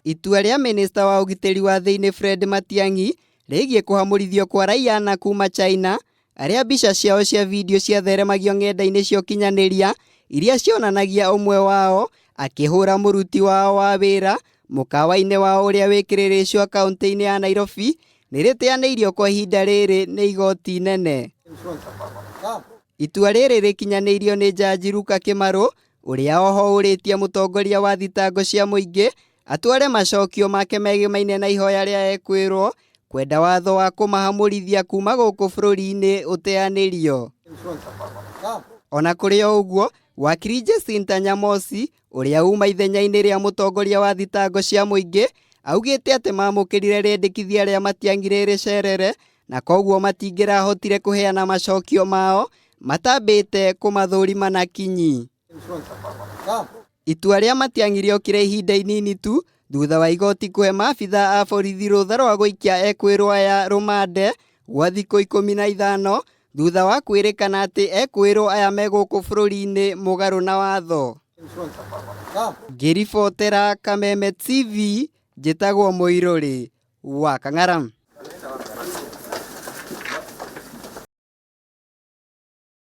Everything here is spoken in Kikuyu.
Itua rĩa minista wa ũgitĩri wa thĩinĩ Fred Matiang'i rĩgiĩ kũhamũrithio kwa raiya ana kuma China arĩa mbica ciao cia video ciatheremagio ng'enda-inĩ cia ũkinyanĩria iria cionanagia ũmwe wao akĩhũra mũruti wao wa wĩra mũkawa-inĩ wao ũrĩa wĩ Kĩrĩrĩcua kaũntĩ-inĩ ya Nairobi nĩ rĩteanĩirio kwa ihinda rĩrĩ nĩ igoti nene. Itua rĩrĩ rĩkinyanĩirio nĩ Jaji Luka Kĩmarũ ũrĩa oho ũrĩtie mũtongoria wa thitango cia mũingĩ atware macokio make megemaine na ihoya rĩa ekwĩrwo kwenda watho wa kũmahamũrithia kuma gũkũ bũrũri-inĩ ũteanĩrio. Ona kũrĩ o ũguo, wakiri Jacinta Nyamosi ũrĩa uma ithenya-inĩ rĩa mũtongoria wa thitango cia mũingĩ augĩte atĩ mamũkĩrire rĩendekithia rĩa Matiang'i rĩrĩ cerere na koguo matingĩrahotire kũheana macokio mao matambĩte kũmathũrima na kinyi. Itua rĩa Matiang'i rĩokire ihinda inini tu thutha wa igoti kũhe maabitha a borithi rũtha rwa gũikia ekwĩrwo aya rũmande gwa thikũ 15 thutha wa kwĩrĩkana atĩ ekwĩrwo aya me gũkũ bũrũri-inĩ mũgarũ na watho. Ngĩribotera Kameme TV, njĩtagwo Mũirũrĩ wa Kang'ara.